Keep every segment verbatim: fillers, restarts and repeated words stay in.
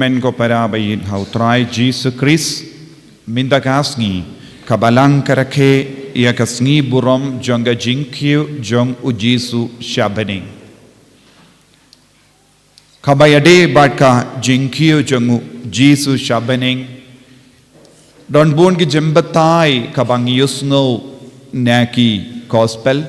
Men ko para ba ïeit ha u Trai Jisu Khrist, mynta ka sngi ka Balang ka rakhe ïa ka sngi burom jong ka jingkiew jong u Jisu sha bneng. Kaba ïadei bad ka jingkiew jong u Jisu sha bneng, don bun ki jingbatai kaba ngi ïohsngew na ki gospel.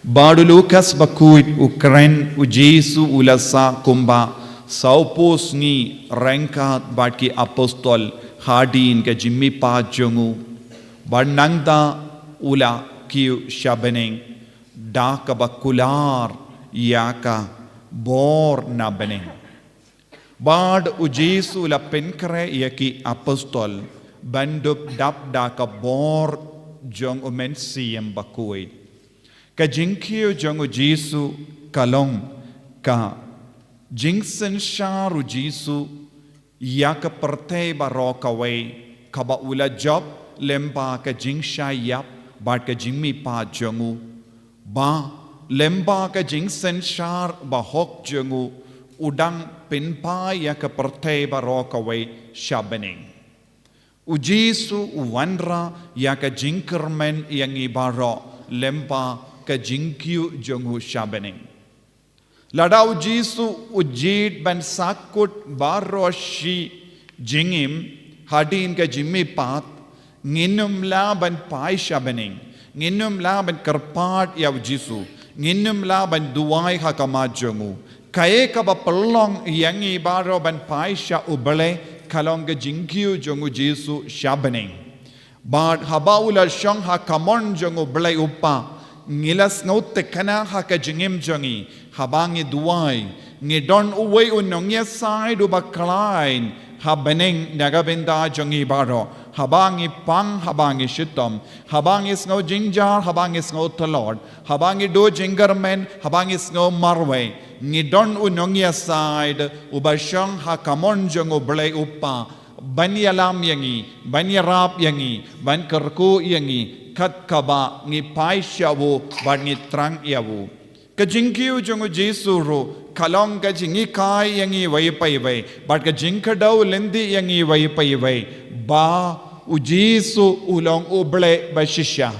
Bad u Lukas bakhuid u kren u Jisu u la sah kumba sawphew sngi ryngkat bad ki apostol hadien ka jingmihpat jong u. Bad nangta u la kiew sha bneng da kaba kular ïa ka bor na bneng. Bad u Jisu u la pynkhreh ïa ki apostol ban dup dap da ka bor jong u Mynsiem Bakhuid. Ka jingkiew jong u Jisu ka long ka jingsynshar u Jisu ïa ka pyrthei baroh kawei, kaba u la jop lyngba ka jingshah ïap bad ka jingmihpat jong u. Ba lyngba ka jingsynshar bahok jong u, u dang pynpaw ïa ka pyrthei baroh kawei sha bneng. U Jisu u wanrah ïa ka jingkyrmen ïa ngi baroh lyngba ka jingkiew jong u sha bneng. Lada u Jisu u jied ban sahkut baroh shi jingim hadien ka jingmihpat, ngin ym lah ban phai sha bneng, ngin ym lah ban kyrpad ïa u Jisu, ngin ym lah ban duwai ha khmat jong u. Kaei kaba pynlong ïa ngi baroh ban phai sha U Blei ka long ka jingkiew jong u Jisu sha bneng. Bad haba u la shong ha kamon jong U Blei U Kpa, ngi la sngewthikna ha ka jingim jong ngi, haba ngi duwai, ngi don uwei u nongïasaid uba khlaiñ ha bneng na ka bynta jong ngi baroh. Haba ngi pang, haba ngi shitom, haba ngi sngew jynjar, haba ngi sngew tlot, haba ngi duh jingkyrmen, haba ngi sngew marwei, ngi don u nongïasaid uba shong ha kamon jong U Blei U Kpa ban ïalam ïa ngi, ban ïarap ïa ngi, ban kyrkhu ïa ngi kat kaba ngi phai sha u bad ngi thrang ïa u. Ka jingkiew jong u Jisu ruh ka long ka jinghikai ïa ngi iwei pa iwei bad ka jingkdew lynti ïa ngi iwei pa iwei ba u Jisu u long U Blei ba shisha.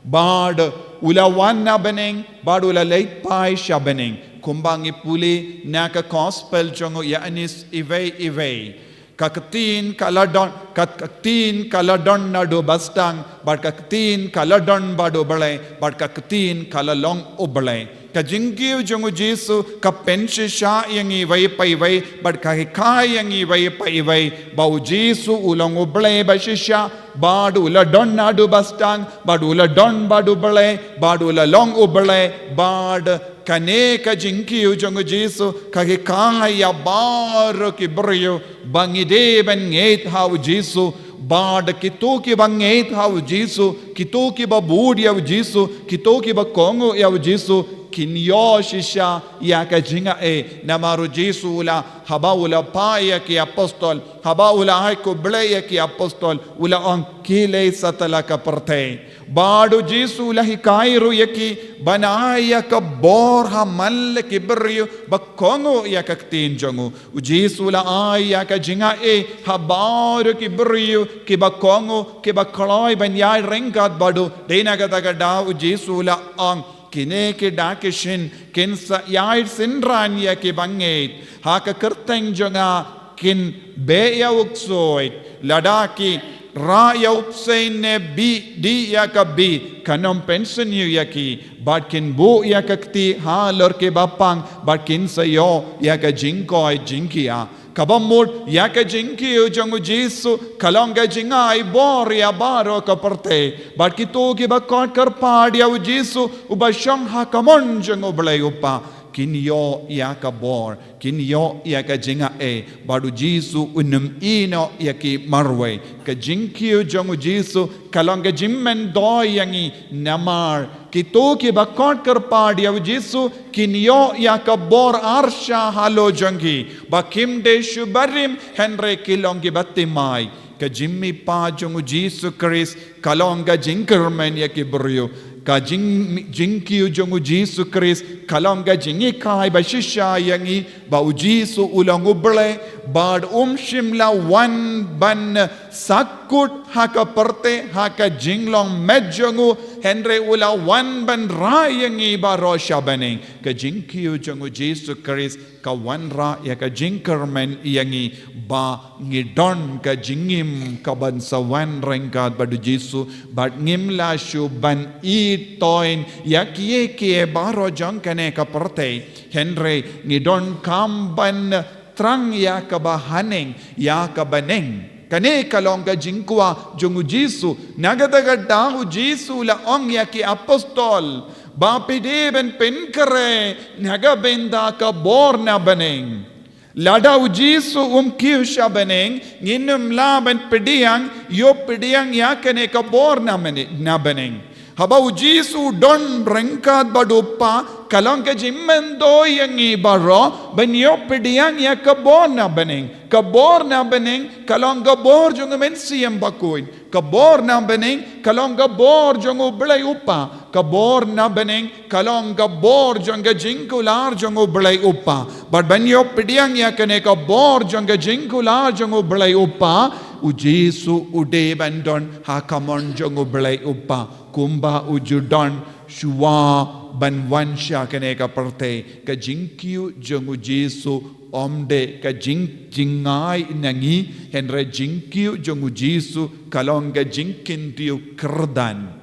Bad u la wan na bneng bad u la leit phai sha bneng, kumba ngi pule na ka gospel jong u Ïoannis iwei iwei. Ka ktien ka la don, ka, ka ktien ka la don naduh ba sdang, bad ka ktien ka la don bad U Blei, bad ka ktien ka la long U Blei. Ka jingkiew jong u Jisu ka pynshisha ïa ngi iwei pa iwei, bad ka hikai ïa ngi iwei pa iwei ba u Jisu u long U Blei ba shisha, bad u la don naduh ba sdang, bad u la don bad U Blei, bad u la long U Blei, bad kane ka jingkiew jong u Jisu ka hikai ïa baroh ki briew ba ngi dei ban ngeit ha u Jisu. Bad kito kiba ngeit ha u Jisu, kito kiba bud ïa u Jisu, kito kiba kohnguh ïa u Jisu, kin ïoh shisha ïa ka jingaiei. Namar u Jisu u la, haba u la phah ïa ki apostol, haba u la ai khublei ïa ki apostol, u la ong, khie leit satlak ka pyrthei. Bad u Jisu u la hikai ruh ïa ki ban ai ïa ka bor ha man la ki briew ba kohnguh ïa ka ktien jong u. U Jisu u la ai ïa ka jingaiei ha baroh ki briew kiba kohnguh, kiba kloi ban ïaid ryngkat bad u. Dei na kata ka daw u Jisu u la ong, kine ki da ki shin kin sa ïaid synran ïa kiba ngeit. Ha ka kyrteng jong nga kin beh ïa u ksuid, lada ki rah ïa u bseiñ ne bih dih ïa ka bih, kan ym pynsniew ïa ki, bad kin buh ïa ka kti halor kiba pang, bad kin sa ïoh ïa ka jingkoit jingkhiah. Kaba mut ïa ka jingkiew jong u Jisu ka long ka jingai bor ïa baroh ka pyrthei. Bad kito kiba koit kyrpad ïa u Jisu uba shong ha kamon jong U Blei U Kpa, kin ïoh ïa ka bor, kin ïoh ïa ka jingaiei, bad u Jisu un ym ïehnoh ïa ki marwei. Ka jingkiew jong u Jisu ka long ka jingmyntoi ïa ngi, namar kito kiba koit kyrpad ïa u Jisu kin ïoh ïa ka bor arsha halor jong ki, ba kim dei shu barim hynrei ki long kiba thymmai. Ka jingmihpat jong u Jisu Khrist ka long ka jingkyrmen ïa ki briew. Ka jing, jingkiew jong u Jisu Khrist ka long ka jinghikai ba shisha ïa ngi ba u Jisu u long u Blei, bad um shym la wan ban sakut ha ka pyrthei ha ka jinglong met jong u, hynrei u la wan ban rai ïa ngi baroh sha bneng. Ka jingkiew jong u Jisu Khrist ka wanrah ïa ka jingkyrmen ïa ngi ba ngi don ka jingim kaban sa wan ryngkat bad u Jisu, bad ngim lah shuh ban ïeit toiñ ïa kiei kiei baroh jong kane ka pyrthei, hynrei ngi donkam ban thrang ïa kaba haneng, ïa ka bneng. Kane ka long ka jingkwah jong u Jisu. Na kata ka daw u Jisu u la ong ïa ki apostol ba phi dei ban pynkhreh na ka bynta ka bor na bneng. Lada u Jisu um kiew sha bneng, ngin ym lah ban pdiang, ïoh pdiang ïa kane ka bor na bneng, na bneng. Haba u Jisu u don ryngkat bad u Kpa, ka long ka jingmyntoi ïa ngi baroh ban ïoh pdiang ïa ka bor na bneng. Ka bor na bneng ka long ka bor jong u Mynsiem Bakhuid. Ka bor na bneng ka long ka bor jong u Blei u Kpa. Ka bor na bneng ka long ka bor jong ka jingkular jong u Blei u Kpa. Bad ban ïoh pdiang ïa kane ka bor jong ka jingkular jong u Blei u Kpa, u Jisu u dei ban don ha kamon jong u Blei u Kpa, kumba u ju don shuwa ban wan sha kane ka pyrthei. Ka jingkiew jong u Jisu ym dei ka jing, jingai na ngi, hynrei jingkiew jong u Jisu ka long ka jingkyntiew kyrdan.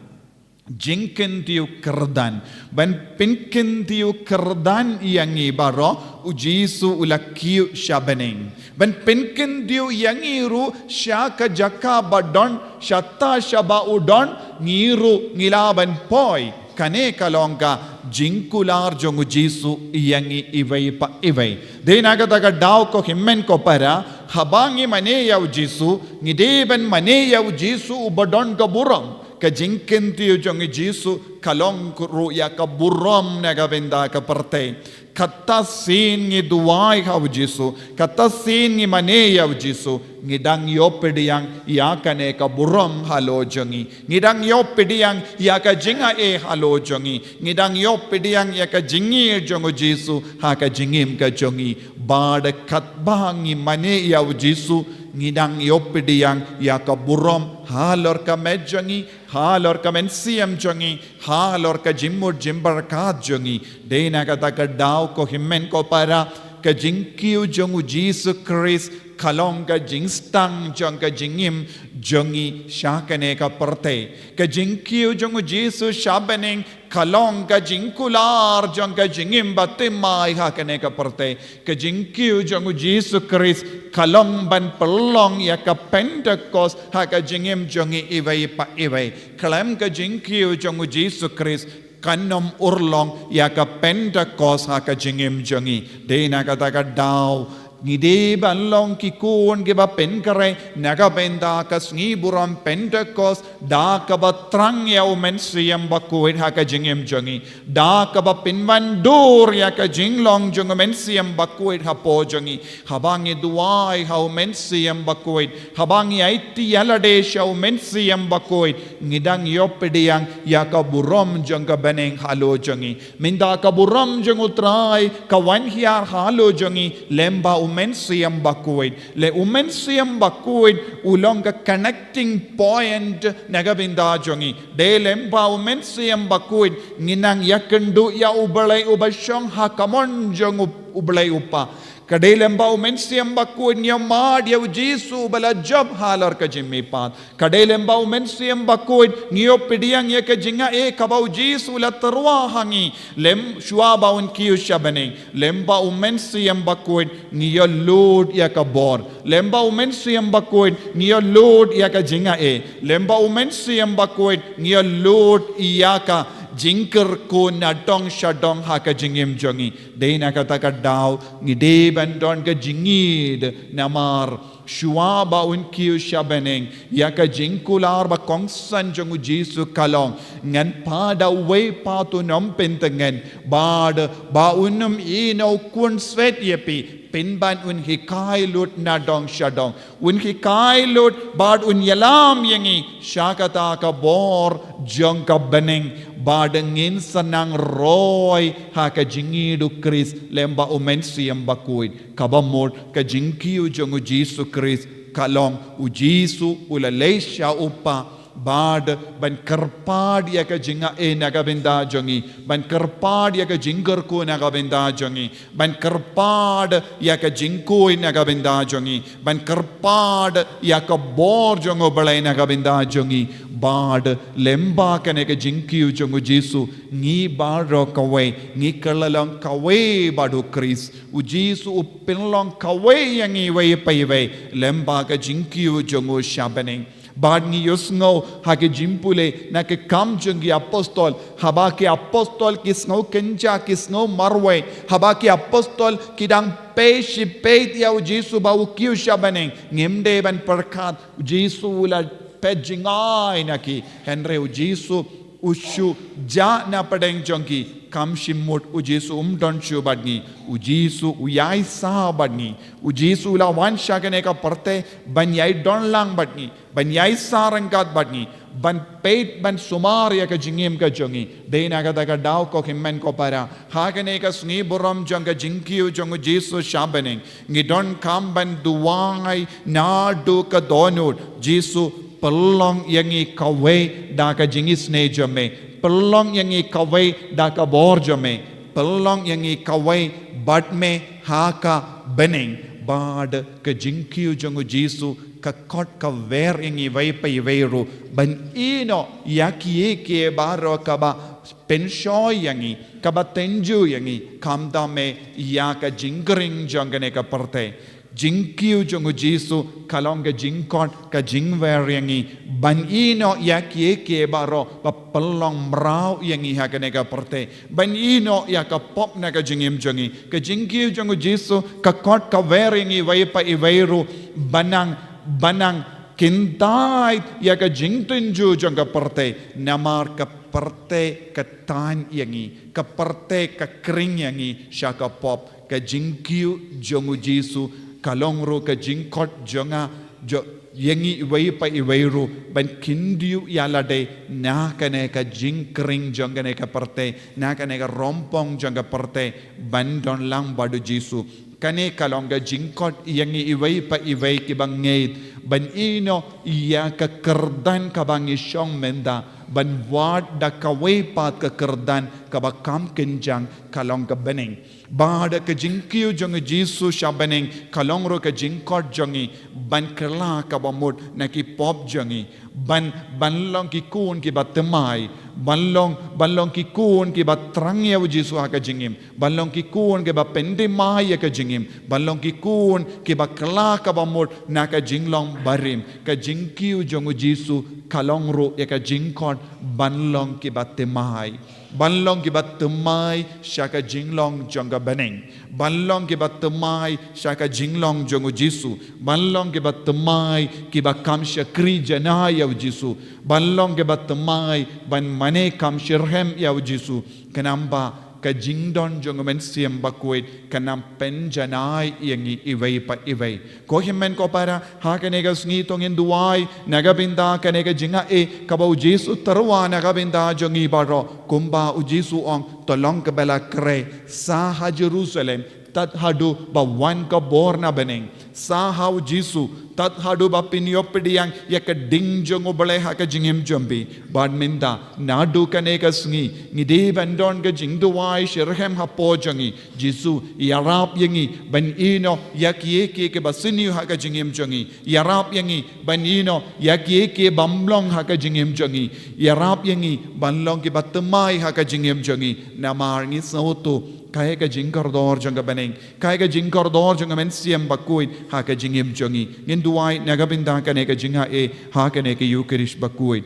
Jingkyntiew kyrdan. Ban pynkyntiew kyrdan ïa ngi baroh, u Jisu u la kiew sha bneng. Ban pynkyntiew ïa ngi ruh sha ka jaka ba don, shata shaba u don, ngi ruh ngi lah ban poi. Kane ka long ka jingkular jong u Jisu ïa ngi iwei pa iwei. Dei na kata ka daw ko hynmen ko para, haba ngi mane ïa u Jisu, ngi dei ban mane ïa u Jisu uba don ka burom. Ka jingkyntiew jong u Jisu ka long ruh ïa ka burom na ka bynta ka pyrthei. Kata sien ngi duwai ha u Jisu, kata sien ngi mane ïa u Jisu, ngi dang ïoh pdiang ïa kane ka burom halor jong ngi. Ngi dang ïoh pdiang ïa ka jingai halor jong ngi. Ngi dang ïoh pdiang ïa ka jingïeit jong u Jisu ha ka jingim ka jong ngi. Bad katba ngi mane ïa u Jisu, ngi dang ïoh pdiang ïa ka burom halor ka met jong ngi, halor ka mynsiem jong ngi, halor ka jingmut jingbyrkhat jong ngi. Dei na kata ka daw ko hynmen ko para, ka jingkiew jong u Jisu Khrist ka long ka jingstad jong ka jingim jong ngi sha kane ka pyrthei. Ka jingkiew jong u Jisu sha bneng ka long ka jingkular jong ka jingim bathymmai ha kane ka pyrthei. Ka jingkiew jong u Jisu Khrist ka long ban pynlong ïa ka Pentekost ha ka jingim jong ngi iwei pa iwei. Khlem ka jingkiew jong u Jisu Khrist kan ym urlong ïa ka Pentekost ha ka jingim jong ngi. Dei na kata ka daw ngi dei ban long ki khun kiba pynkhreh na ka bynta ka sngi burom Pentekost, da kaba thrang ïa u Mynsiem Bakhuid ha ka jingim jong ngi. Da kaba pynwandur ïa ka jinglong jong u Mynsiem Bakhuid hapoh jong ngi. Haba ngi duwai ha u Mynsiem Bakhuid, haba ngi aiti ïalade sha u Mynsiem Bakhuid, ngi dang ïoh pdiang ïa ka burom jong ka bneng halor jong ngi. Mynta ka burom jong u Trai ka wan hiar halor jong ngi lem bad u Mynsiem Bakhuid. Leh u Mynsiem Bakhuid u long ka connecting point na ka bynta jong ngi. Dei lem bad u Mynsiem Bakhuid ngi nang ïakynduh ïa u Blei uba shong ha kamon jong u, u Blei u Kpa. Ka dei lem bad u Mynsiem Bakhuid ngi ïamad ïa u Jisu uba la jop halor ka jingmihpat. Ka dei lem bad u Mynsiem Bakhuid ngi ïoh pdiang ïa ka jingai kaba u Jisu u la tyrwa ha ngi lem shuwa ba un kiew sha bneng. Lem bad u Mynsiem Bakhuid ngi ïoh lud ïa ka bor. Lem bad u Mynsiem Bakhuid ngi ïoh lud ïa ka jingai. Lem bad u Mynsiem Bakhuid ngi ïoh lud ïa ka jingkyrkhu na dong sha dong ha ka jingim jong ngi. Dei na kata ka daw ngi dei ban don ka jingïeit namar shuwa ba un kiew sha bneng ïa ka jingkular ba kongsan jong u Jisu ka long, ngan phah da uwei pat un ym pyntngen, bad ba un ym ïehnoh khunswet ïa phi. Pynban un hikai lut na dong sha dong. Un hikai lut bad un ïalam ïa ngi sha kata ka bor jong ka bneng. Bad ngin sa nang roi ha ka jingïeit u Khrist lem bad u Mynsiem Bakhuid. Kaba mut ka jingkiew jong u Jisu Khrist ka long u Jisu u la leit sha u Kpa bad ban kyrpad ïa ka jingaiei na ka bynta jong ngi, ban kyrpad ïa ka jingkyrkhu na ka bynta jong ngi, ban kyrpad ïa ka jingkhuid na ka bynta jong ngi, ban kyrpad ïa ka bor jong u Blei na ka bynta jong ngi. Bad lem bad kane ka jingkiew jong u Jisu, ngi baroh kawei ngi kylla long kawei bad u Khrist. U Jisu u pynlong kawei ïa ngi iwei pa iwei lem bad ka jingkiew jong u sha bneng. Bad ngi ïohsngew ha ki jingpule na ki Kam jong ki Apostol, haba ki apostol ki sngew kynja, ki sngew marwei, haba ki apostol ki dang peit shi peit ïa u Jisu ba u kiew sha bneng, ngim dei ban pyrkhat u Jisu u la peit jngai na ki. Hynrei u Jisu u shu jah na pdeng jong ki. Kam shym mut u Jisu um don shuh bad ngi. U Jisu u ïaisah bad ngi. U Jisu u la wan sha kane ka pyrthei ban ïai don lang bad ngi, ban ïaisah ryngkat bad ngi, ban peit, ban sumar ïa ka jingim ka jong ngi. Dei na kata ka daw, ko hynmen ko para, ha kane ka sngi burom jong ka jingkiew jong u Jisu sha bneng, ngi donkam ban duwai naduh ka dohnud: Jisu, pynlong ïa ngi kawei da ka jingisynei jong me. Pynlong ïa ngi kawei da ka bor jong me. Pynlong ïa ngi kawei bad me ha ka bneng. Bad ka jingkiew jong u Jisu ka khot ka wer ïa ngi iwei pa iwei ruh ban ïehnoh ïa kiei kiei baroh kaba pynshoi ïa ngi, kaba tynjuh ïa ngi, khamtam eh ïa ka jingkring jong kane ka pyrthei. Jingkiew jong u Jisu ka long ka jingkhot, ka jingwer ïa ngi ban ïehnoh ïa kiei kiei baroh ba pynlong mraw ïa ngi ha kane ka pyrthei, ban ïehnoh ïa ka pop na ka jingim jong ngi. Ka jingkiew jong u Jisu ka khot ka wer ïa ngi iwei pa iwei ruh ban nang, ban nang kyntait ïa ka jingtynjuh jong ka pyrthei, namar ka pyrthei ka tan ïa ngi, ka pyrthei ka kring ïa ngi sha ka pop. Ka jingkiew jong u Jisu ka long ruh ka jingkhot jong nga, jo-, ïa ngi iwei pa iwei ruh ban khyndiat ïa lade na kane ka jingkring jong kane ka pyrthei, na kane ka rongpong jong ka pyrthei, ban don lang bad u Jisu. Kane ka long ka jingkhot ïa ngi iwei pa iwei kiba ngeit ban ïehnoh ïa ka kyrdan kaba ngi shong mynta, ban wad da kawei pat ka kyrdan kaba kham kynjang, ka long ka bneng. Bad ka jingkiew jong u Jisu sha bneng ka long ruh ka jingkhot jong ngi ban kylla kaba mut na ki pop jong ngi, ban, ban long ki khun kiba thymmai, ban long, ban long ki khun kiba thrang ïa u Jisu ha ka jingim, ban long ki khun kiba pynthymmai ïa ka jingim, ban long ki khun kiba kylla kaba mut na ka jinglong barim. Ka jingkiew jong u Jisu ka long ruh ïa ka jingkhot ban long kiba thymmai. Ban long kiba thymmai sha ka jinglong jong ka bneng. Ban long kiba thymmai sha ka jinglong jong u Jisu. Ban long kiba thymmai kiba kham shakri janai ïa u Jisu. Ban long kiba thymmai ban mane kham shitrhem ïa u Jisu. Khnang ba ka jingdon jong u Mynsiem Bakhuid kan nang pynjanai ïa ngi iwei pa iwei. Ko hynmen ko para, ha kane ka sngi to ngin duwai na ka bynta kane ka jingaiei kaba u Jisu u tyrwa na ka bynta jong ngi baroh. Kumba u Jisu u ong, to long kaba la khreh, sah ha Jerusalem tad haduh ba wan ka bor na bneng. Sah ha u Jisu tad haduh ba phin ïoh pdiang ïa ka ding jong u Blei ha ka jingim jong phi. Bad mynta naduh kane ka sngi ngi dei ban don ka jingduwai shitrhem hapoh jong ngi. Jisu, ïarap ïa ngi ban ïehnoh ïa kiei kiei kiba sniew ha ka jingim jong ngi. Ïarap ïa ngi ban ïehnoh ïa kiei kiei bym long ha ka jingim jong ngi. Ïarap ïa ngi ban long kiba thymmai ha ka jingim jong ngi. Namar ngi sngewthuh kaei ka jingkordor jong ka bneng, kaei ka jingkordor jong ka Mynsiem Bakhuid ha ka jingim jong ngi. Ngin duwai na ka bynta kane ka jingaiei ha kane ka Ïukharist bakhuid.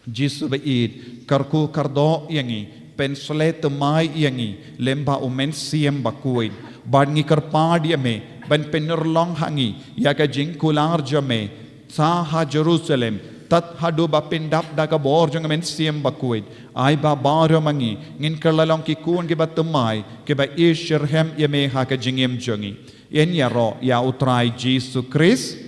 Jisu ba ïeit, kyrkhu kyrdoh ïa ngi, pynshlei thymmai ïa ngi lem bad u Mynsiem Bakhuid. Bad ngi kyrpad ïa me ban pynurlong ha ngi ïa ka jingkular jong me, sah ha Jerusalem Tad haduh ba pyndap da ka bor jong ka mynsiem bakhuid, ai ba baroh ma ngi ngin kylla long ki khun kiba thymmai, kiba isyrhem ïa me ha ka jingim jong ngi. Yn ïaroh ïa U Trai Jisu Khrist.